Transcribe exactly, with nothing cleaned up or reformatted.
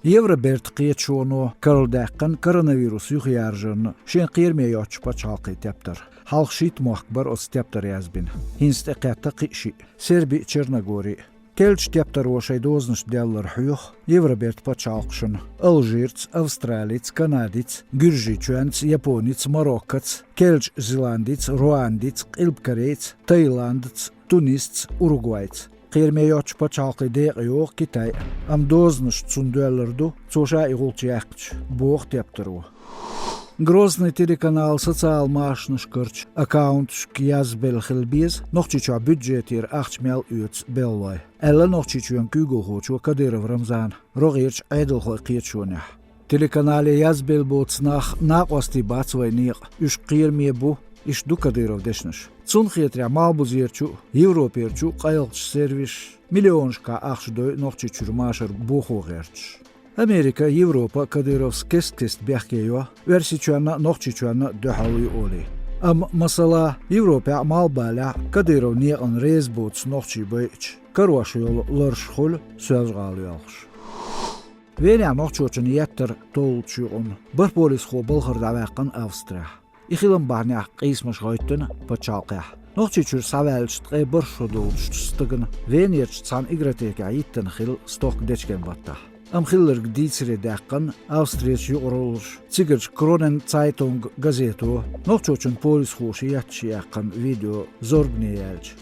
Евроберта кхеташоно карладаьккхина коронавирус юхаяржарна шен кхераме йоцучу пачхьалкхийн тептар. Хьалха шийтта мохк бара оцу тептар язбина. ХӀинца тӀекхетта кхин шиъ: Серби а, Черногори а. Керлачу тептаро шайн дозанаш деллар хьоьху Евроберта пачхьалкхашна: Алжирца, Австралица, Канадица, Гуьржийчоьнца, Японица, Мароккоца, Керлачу Зеландица, Руандица, Къилба Корейца, Таиландца, Тунисца, Уругвайца. Кхераме йоцучу пачхьалкхийн декъа йогӀу Китай а, амма дозанаш цунна доьллар ду, цо ша и гӀулч яьккхича, боху тептаро. Грозный телеканал социал машанашкарчу аккаунташка язбелла хила беза, Нохчийчохь бюджетера ахча мел оьцу беллой, аьлла Нохчийчоьнан куьйгалхочо Кадыров Рамзана рогӀерчу Ӏедалхойн кхеташонехь. Телеканале язбелла боцу нах накъостий бац вайн некъан, уьш кхераме бу, иштта ду Кадыровн дешнаш. Цунна хетарехь, Малхбузерчу а, Европерчу а къайлахчу сервисаша миллионашкахь ахча дойу Нохчийчуьра машар бохо гӀерташ. Америка а, Европа а Кадыровс кест-кеста бехке йо, Оьрсийчоьнна а, Нохчийчоьнна а дуьхьал ю олий. Амма, масала, Европехь а, Малхбалехь а Кадыровн некъана реза боцу нохчий байъича, карош йолу ларш хуьлу Соьлжа-ГӀала йоьлхуш. Венехь нохчочун еттар толлучу юкъанна бархӀ полисхо балхара дӀаваьккхина Австрехь. И хилам бахьанехь къийсамаш гӀевттина пачхьалкхехь. Нохчийчуьра схьаваьллачу ткъе бархӀ шо долчу стагана Венерчу цхьана игротекехь йиттина хилла стохка дечкен-баттахь. Амма хилларг дийцаре даьккхина Австрерчу юкъараллаш цигарчу Кронен Цайтунг газето, нохчочун полисхоша етташ яьккхина видео зорбане яьлча.